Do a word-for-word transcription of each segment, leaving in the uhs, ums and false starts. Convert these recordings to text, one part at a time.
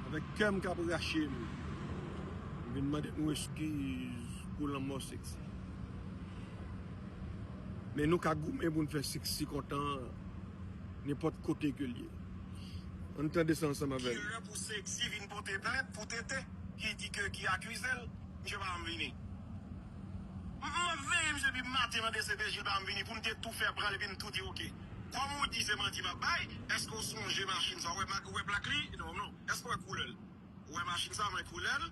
Avèk kè m k ap rache m, m vin mande nou eskiz pou lanmò Sexy. Men nou ka goumen pou n fè Sexy kontan nenpòt kote ke l ye. Ann tande sa ansanm avè m. Kilè pou Sexy vin pote plent pou Tete ki di ke, ki akize l, misye pa janm vini. M, m ap veye misye depi maten nan D C P J, l pa janm vini, pou m te tou fè pran l epi m tou di oke. Kòm ou di se manti m ap bay, èske w sonje machin sa? Ou wè ma-, ou wè plak li? Non, non. Èske w wè koulè l? Ou wè machin sa, mwen koulè l?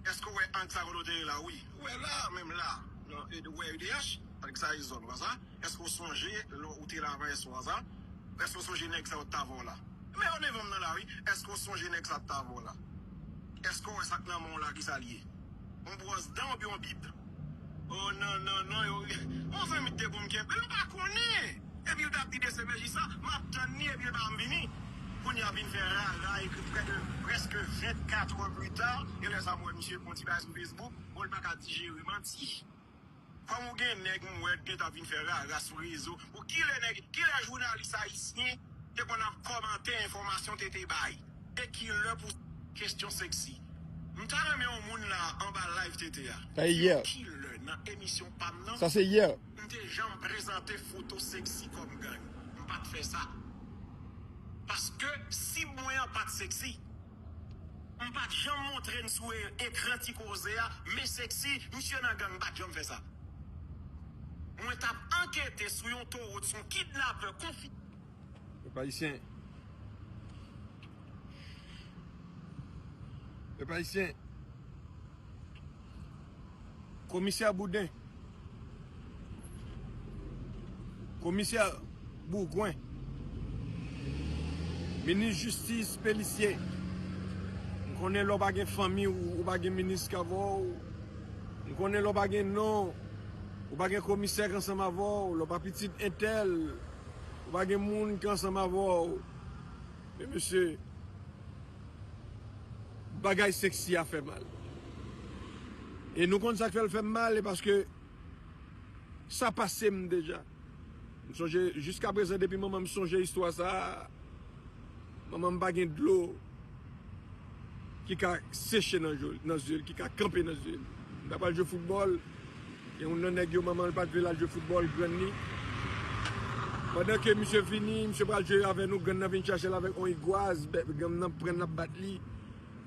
Èske w wè ang sa kote w te ye la? Wi. Ou wè la, menm la. Non, e, ou wè E D H? Ak sa e zòn konsa. Èske w sonje lè w te la avan yè swa sa? Èske w sonje nèg sa yo t avè w la? Men yo devan m nan la, wi. Èske w sonje nèg sa t avè w la? Èske w wè sa k nan men w la, ki sa l ye? Yon bwòs dan oubyen yon bib? Oh, non, non, non, yo, yon zanmi te pou m kenbe, m pa konnen. Epi l t ap di D C P J sa, m ap tann li, epi l pa janm vini. Kounye a vin fè rara, ekri prè de, prèske vennkat è pita, e lè sa m wè misye fè yon ti bagay sou Facebook, bon, l pa ka dijere manti. Kòm ou gen nèg m wè gentan vin fè rara sou rezo. Pou kilè nèg, kilè jounalis ayisyen te konn ap kòmante enfòmasyon Tete bay? E kilè pou kesyon Sexy? M ta renmen yon moun la anba live Tete a. Sa e yè. Kilè nan emisyon pa m nan, sa se yè, m te janm prezante foto Sexy kòm gang? M pa t fè sa. Paske sib mwen an pa t Sexy. M pa t janm montre n sou e-, ekran Ti Koze a, men Sexy, misye nan gang, m pa t janm fè sa. Mwen t ap ankete sou yon towo, sou yon kidnapè konfi- Pèp ayisyen. Pèp ayisyen. Komisè Bouden. Komisè Bougwen. Minis Jistis Pélissier. M konnen lè w pa gen fanmi, ou, ou pa gen minis k avè w. M konnen lè w pa gen non, ou pa gen komisè k ansanm avè w, lè w pa pitit entèl, ou pa gen moun k ansanm avè w. Men mesye, bagay Sexy a fè mal. E nou konn sa k fè l fè m mal, e paske sa pase m deja. M sonje, jiskaprezan, depi manman m sonje istwa sa a, manman m pa gen dlo ki ka seche nan je, nan zye l, ki ka kanpe nan zye l. M ta pral jwe foutbòl, gen youn nan nèg yo, manman l pa t vle l al jwe foutbòl, grann li. Pandan ke misye vini, misye pral jwe avè nou, grann nan vin chache l avèk yon igwaz, bè, grann nan pran l ap bat li.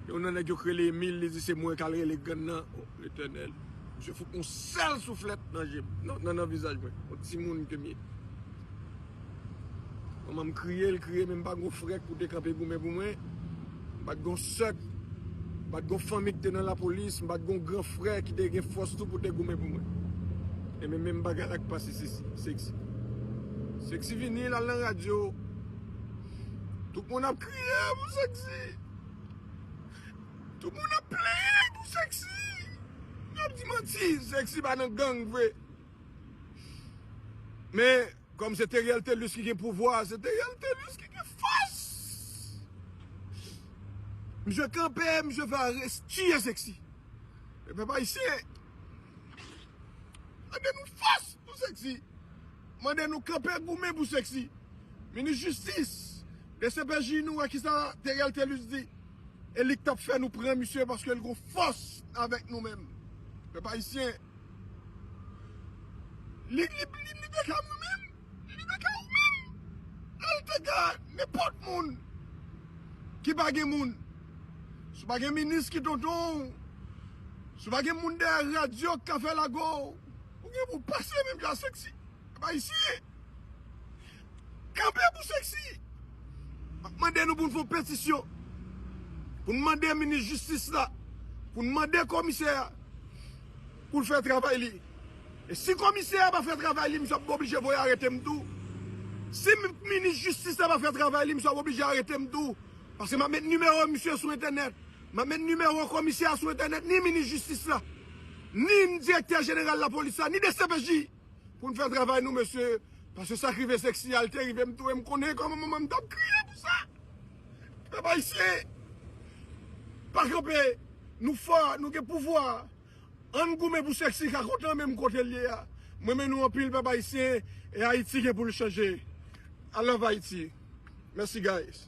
Youn nan nèg yo k rele Emil, li di se mwen k al rele grann nan. O, Letènèl. Misye fout yon sèl souflèt nan je m, nan, nan, nan vizaj mwen. Yon timoun ke m ye. Manman m kriye, l kriye, men m pa t gon frè k pou te kanpe goumen pou mwen. M pa t gon sè, m pa t gon fanmi k te nan lapolis, m pa t gon gran frè ki te gen fòs tou pou te goumen pou mwen. E men menm bagay la k pase Sexy. Sexy. Sexy vini, l al nan radyo. Tout moun ap kriye pou Sexy. Tout moun ap plenyen pou Sexy. Y ap di manti, Sexy pa nan gang vre. Men, kòm se Theriel Thelus ki gen pouvwa, se Theriel Thelus ki gen fòs. Misye kanpe, misye fè arès tiye Sexy. E pèp ayisyen, mande nou fòs pou Sexy. Mande nou kanpe goumen pou Sexy. Minis jistis, D C P J, nou wè kisa Theriel Thelus di. E li k t ap fè nou pran misye paske l gon fòs avèk nou menm. Pèp ayisyen, li, li, li, li te ka mwen menm. Li te ka ou menm. Li te ka nenpòt moun ki pa gen moun. Si w pa gen minis ki tonton w, si w pa gen moun dèyè radyo k ka fè lago w, ou gen pou w pase menm jan Sexy. Pèp ayisyen, kanpe pou Sexy. M ap mande nou pou n fè yon petisyon, pou n mande minis jistis la, pou n mande komisè a, pou l fè travay li. E si komisè a pa fè travay li, misye ap oblije voye arete m tou. Si m-, minis jistis la pa fè travay li, misye ap oblije arete m tou. Paske m ap met nimewo misye sou entènèt. M ap met nimewo komisè a sou entènèt, ni minis jistis la, ni direktè jeneral lapolis la, ni D C P J, pou n fè travay nou, mesye. Paske sa k rive Sexy a, l te rive m tou, e m konnen kòman manman m t ap kriye pou sa. Pèp ayisyen, pa kanpe, nou fò, nou gen pouvwa. Ann goumen pou Sexy ka kontan menm kote l ye a. M renmen nou anpil, pèp ayisyen, e Ayiti gen pou l chanje. I love Haiti. Mèsi, guys.